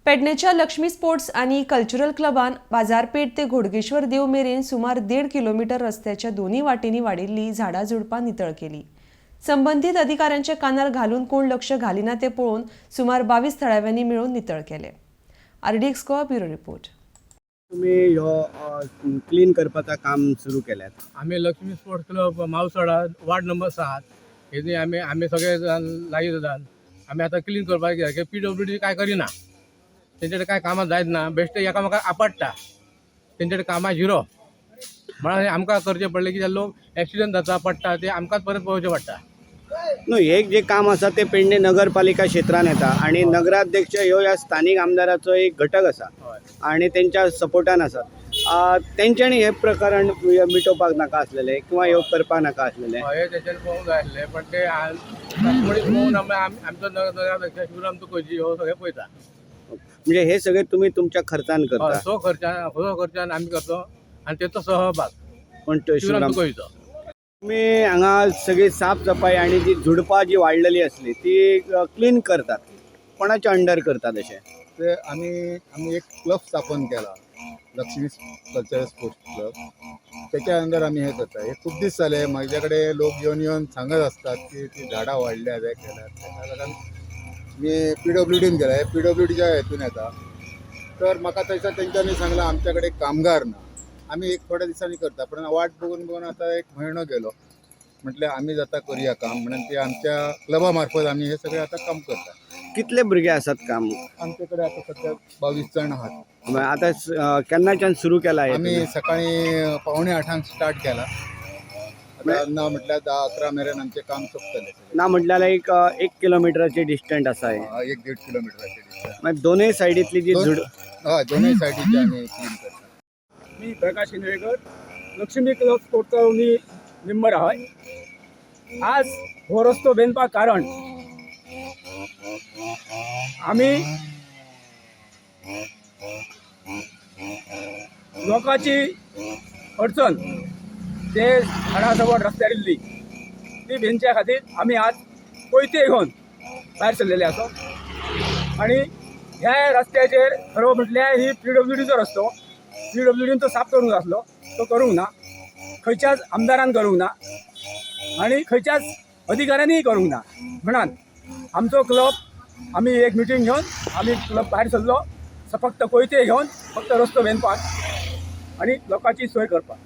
पेडणेच्या Lakshmi sports आनी cultural क्लबान बाजारपेठ ते घोडगेश्वर देव मेरेन सुमार 1.5 किलोमीटर रस्त्याच्या दोन्ही वाटेंनी वाडिल्ली झाडां झुडपां नितळ केली. संबंदीत अधिकाऱ्यांच्या कानार घालून कोण लक्ष घालिना ते पळोवन सुमार 22 थळाव्यांनी मेळून नितळ केले. RDX Goa, bureau report. तुमी ह्यो क्लीन करपाचा काम सुरू केल्यात? आमी Lakshmi sports club, Mavasda, ward number 7. हेजे आमी आमी सगळे जाण लागीं जाण आमी आतां क्लीन करपाक जाय. पीडब्ल्यू डी काय करिना, तेंचे कडेन काय कामां जायत ना. बेश्टे एकामेकाक आपडटा, तेंचे कडेन कामां झिरो. म्हणून आमकां करचें पडलें कित्याक लोक एक्सिडंट जाता, पडटा, ते आमकांच परत पळोवचें पडटा. न्हू, हे जे काम आसा ते पेडणे नगरपालिका क्षेत्रान येता आणि नगराध्यक्ष ह्यो ह्या स्थानीक आमदाराचो एक घटक आसा आणि तेंच्या सपोर्टान आसा. तेंच्यांनी हे प्रकरण मिटोवपाक नाका आसलेले किंवा ह्यो करपाक नाका आसलेले? हय, हे तेंच्यांनी पळोवंक जाय आसलें, पण ते कोणी पळोवन आमी आमचो नगराध्यक्ष शिवराम तुकोजी हो सगळें पळयता. म्हणजे हे सगळे तुमी तुमच्या खर्चान करता? सो खर्चान आमी करतो आनी तेचो सहभाग पण तो शिवराम शिवराम तुकोजीचो. तुम्ही हांगा सगळी साफ सफाई आणि जी झुडपां जी वाडलेली आसली ती क्लीन करतात, कोणाच्या अंडर करतात अशें? ते आमी आमी एक क्लब स्थापन केला, लक्ष्मी कल्चरल स्पोर्ट्स क्लब. त्याच्या अंडर आमी हे करता. हे खूप दीस जाले म्हज्या कडेन लोक येवन येवन सांगत आसतात की ती झाडां वाडल्यात, हे केल्यात. ताका लागून मी पीडब्ल्यू डीन गेला, पीडब्ल्यू डीच्या हेतून येता. तर म्हाका थंयसर तेंच्यांनी सांगलां, आमच्या कडेन कामगार ना, आमी एक थोड्या दिसांनी करता. पण वाट बघून बघून आता एक म्हयनो गेलो. म्हटलें आमी जाता करूया काम म्हणून ते आमच्या क्लबा मार्फत आमी हे सगळे आता काम करता. कितले भुरगे आसात काम? आमचे कडेन आता सध्या 22 जाण आहात. आता केन्नाच्यान सुरू केला हे आम्ही तुम्ही? सकाळी 7:45 स्टार्ट केला. आता ना म्हटल्यार 10-11 मेरेन आमचें काम सोंपतलें सगळें. ना म्हटल्यार एक एक किलोमिटराचे डिस्टंट आसा हे. हा, एक दीड किलोमिटराचे डिस्टन्स. मागीर दोनूय सायडींतली जी झुड हय, दोनूय सायडीचे आमी क्लीन करता. मी प्रकाश इंद्रेकर, लक्ष्मी क्लब स्पोर्ट्सचो मी मेंबर आहाय. आज हो रस्तो बेंदपाक कारण आमी लोकांची अडचण ते झाडां सवड रस्त्यार इल्ली ती बेंदच्या खातीर आमी आज कोयते घेवन भायर सरलेले आसा. आनी ह्या रस्त्याचेर खरो म्हटल्यार ही पीडब्ल्यू डीचो रस्तो. पीडब्ल्यू डीन तो साफ करूंक जाय आसलो, तो करूंक ना. खंयच्याच आमदारान करूंक ना आनी खंयच्याच अधिकाऱ्यांनीय करूंक ना. म्हणान आमचो क्लब आमी एक मिटींग घेवन आमी क्लब भायर सरलो, फक्त कोयते घेवन, फक्त रस्तो बेंदपाक आनी लोकांची सोय करपाक.